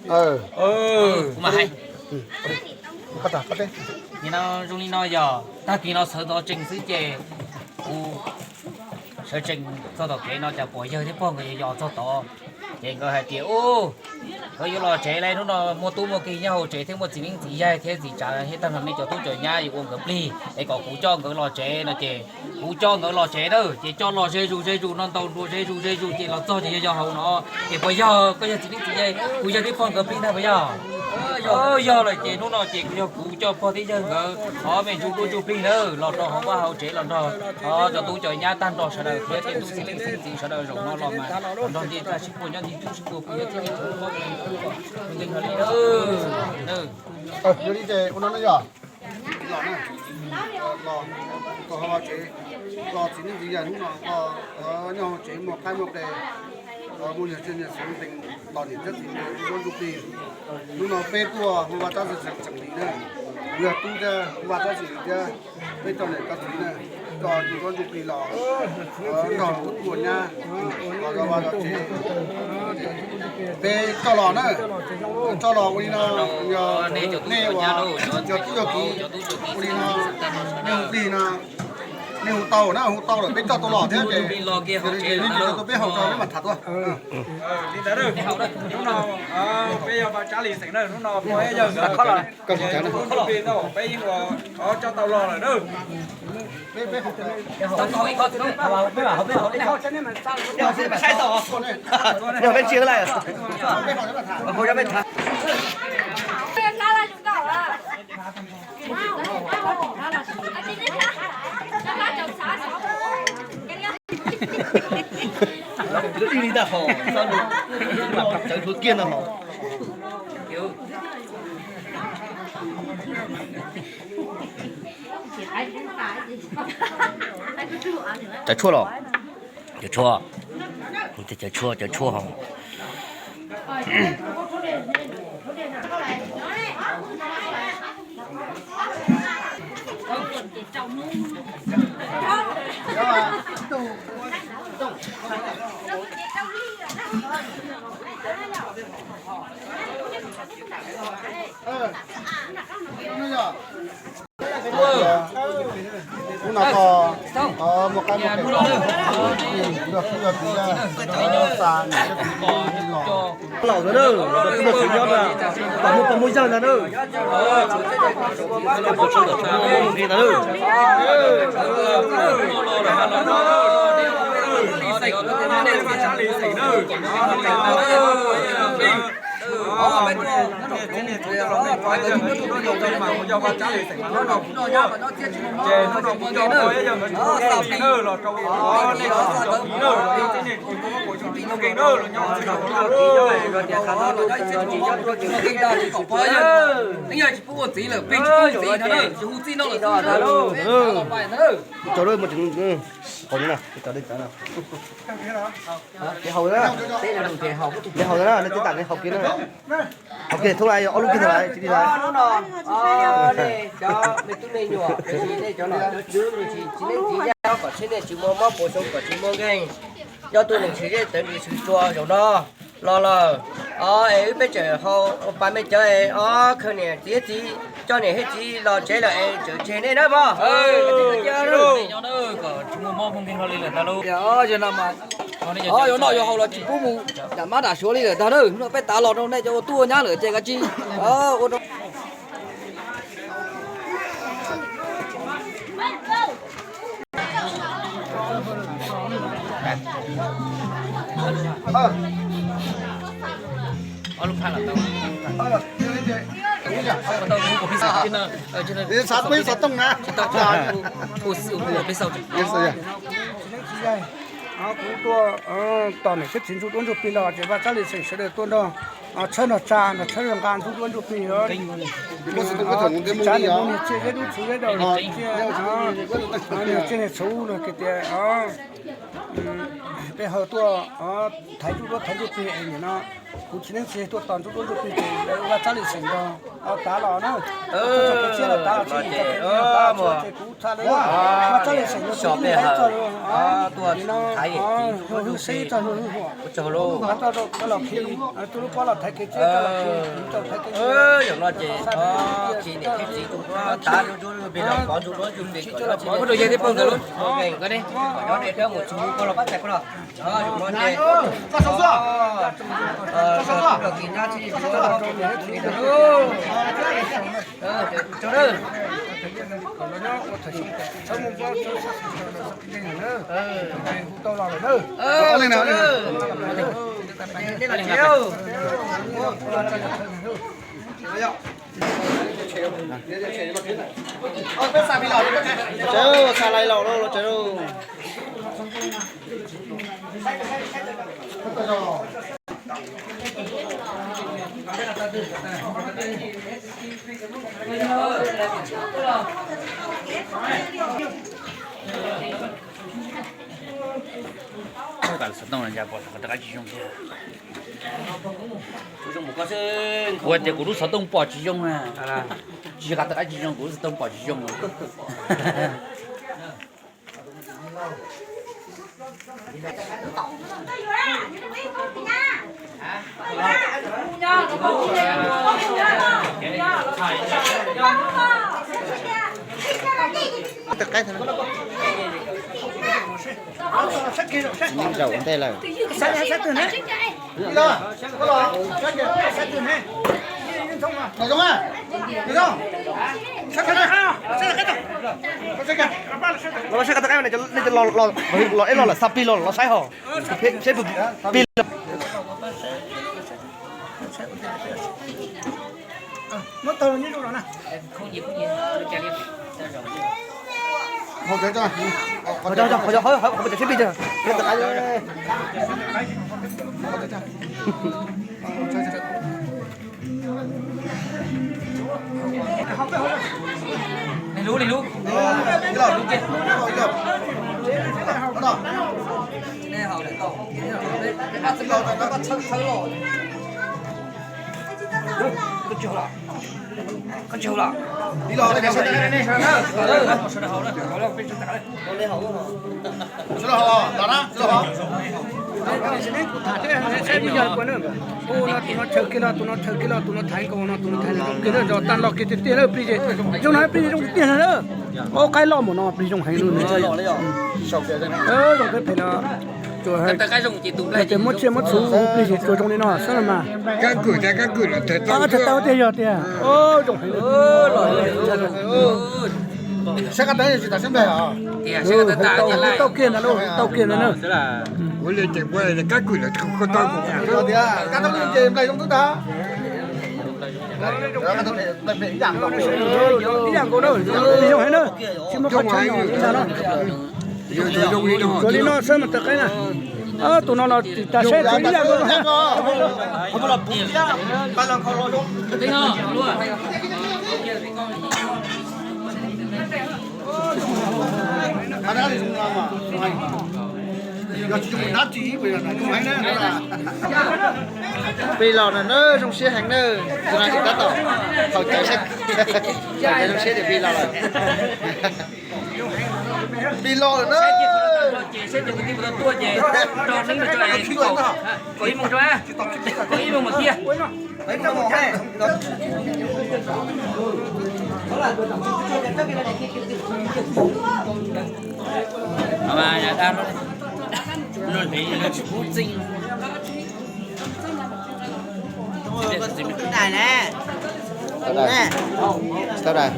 Kuv mam hais. Nim no zoo li no yog tag kis no sawv ntxov tsees xwb ces kuv sawv tsees txog tom kev no cas pom yawg thiab pog nkawd yos txog tod. Ces nkawd hais tias, u, nkawd yuav los tsev lawm, hnub no muaj tub muaj ki nyob hauv tsev thiab muaj txiv neeb txiv yaig thiab txiv tsav thiab tag nrho nej cov tub cov nyab yuav ua nkawd plig es kom kuv coj nkawd los tsev no ces kuv coj nkawd los tsev na. Ces coj los ze zus ze zus no, ntaus nruas ze zus ze zus ces los txog ces yog yos hauv no. Ces puas yog koj yog txiv neeb txiv yaig, kuv yog thiab pog nkawd plig ntag puas yog? Yog lawm ces hnub no ces yog kuv coj pog thiab yawg nkawd ob me ntsuj duab ntsuj plig na los rau hauv vaj hauv tsev los nrog cov tub cov nyab tag nrho sawv daws thiab tej tub txiv neeb txiv txiv sawv daws zaum no los mas nrog nce tag sib puag nyob nce tag sib puag kuv yog txiv neeb txiv yaig. Yog li ces ua no na yog los na, los txog hauv tsev, los txiv neeb txiv yaig hnub no nyob hauv tsev muaj qaib muaj qe, muaj yawg txiv yawg xeev ntees los niam thiab txiv ntsuj duab ntsuj plig. Hnub no peb tuaj hu vaj tsab xeem tseem li na, kuv yog tub thiab hu vaj tsab xeem li thiab, peb coj niam coj txiv na, coj ntsuj duab ntsuj plig los nrog ua tub ua nyab los zov vaj zov tsev. Peb coj los na, coj los ua li no, yog nej uas yog tub yog kiv ua li no, nej hu plig no, nej hu tau na, hu tau lawm peb coj tau los thiab ces nej hu tau peb haus tso peb mam tham tuaj. Li ntawd, hnub no peb yog vaj tsab li xeem na, hnub no peb yog nkawd ces ntsuj duab ntsuj plig tau peb yeej ua coj tau los lawm na. Ib li tag hos, cawv hlua kiag no hos. Cov tshuaj los? Cov tshuaj, cov tshuaj, cov tshuaj hos. Hnub no koj muaj qaib muaj qe, yog tub yog kiv, xa niam thiab txiv los. Laus ntawd na, los rau tub rau kiv nyob na, pom muaj pog muaj yawg ntag na. Ntag na. Ces hnub no kuv coj pog yawg nkawd tub kiv na los rau nej cov tub kiv na, los yog txiv neej tub tub puas tsoom txiv muaj nkeeg na, los nyob txhua txhua tub tub kiv nyob tias qhov no los nyob ib txhia tsis muaj nkeeg, tsis pub pog yawg, yog tsis pub ua txiv lawm peb tsis pub ua txiv no na, tsis hu txij no lawm xwb. Tsaus na, qhov no na, kev haus na, kev haus na, nej tib tam kev haus kiag na. Haus kiag thoob lawm, ob lub kiag ntawd tsis li lawm. Hnub no nej cov me tub me nyuam, nej cov nom cov tswv, tsis txiv neej txiv yaig, kom tsis nej tsis muaj mob puas xoo, kom tsis muaj nkeeg, nyob tuaj neeg tshwm zej tawv ntsws tshwm tsua zaum no los lawm. Es wb peb tseem haus pas me cawv es ob khawv niam txiv txiv, coj niam thiab txiv los tsev lawm es tseem tseg nej na pog. Yuav noj yuav haus los tsis pub mus yam mab dam suav li lawm ntag na. Hnub no peb tav los rau nej cov ua tub ua nyab lawm ces kav tsij ua rau Xav peb xov tooj na. Kuv tuaj tos niam thiab txiv ntsuj duab ntsuj plig los ces Vaj Tsab Lis xeem sawv daws tuaj nrog tshawb nrog tsa nrog tshawb nrog nqa ntsuj duab ntsuj plig. Tsav niam mus niam txiag zeb dub txhuv zeb daus niam txiag, niam txiag niam txhuv los hais tias peb ho tuaj thaiv ntsuj duab thaiv ntsuj plig es nim no kuv txiv neeb txiv tuaj tos ntsuj duab ntsuj plig ces Vaj Tsab Lis xeem nrog Tav los na, tav los tsis, kuv txha le, txhaj le seem no tsis hais txog, tuaj thaiv txiv, ua tsaug lauj. Tus lub pob los thaiv kev txhiab, tus lub pob los thaiv kev txhiab, yog no ces txiv niam thiab txiv tav ntsuab ntsuab plig los pov ntsuab ntsuab ntsuab plig kom nyob deb pawg ntawd lauj. Nyob deb dawb mus txug pob los pab txais pob los. Tsav, xa lais los lauj, los tsav lauj. Xov tooj no cas pom rov qab tsis zoo thiab. Ua tias kuv lub xov tooj pom tsis zoo na. Tsis qab rov qab tsis zoo, kuv lub xov tooj pom tsis zoo. Zaum ua ntej lawm. Los saib ko taw qaib, nej cov los, los eb los lawm, xa plig los, los saib hos. Plig los. Tus no chaw kiag los, tus no chaw kiag los, tus no thaiv nkaus no, tus no thaiv nkaus kiag na, tag los kiag tiag tiag na, plig zoo no, plig zoo tiag tiag na. Ob qaib loj mus no plig zoo heev li. Zoo peb phem no. Hais tias muab tsiaj muab txhu plig tsuas zoo li no xwb los mas. Thaum tau tiag yog tiag. Zoo heev. Tau kiag ntawd lauj, tau kiag ntawd na. Ib yam nkaus na, zoo heev na, tsis muaj qhov tshee li ntag no. Tsuas li no xwb mas tau qaib na. Tus no los tsis tas saib, tsuas ib yam nkaus. Plig los na, zoo siab heev na. Tus no tsis tab tom haus cawv saib, zoo siab tias plig los lawm. Plig los lawm na. Tau dai. Tau dai.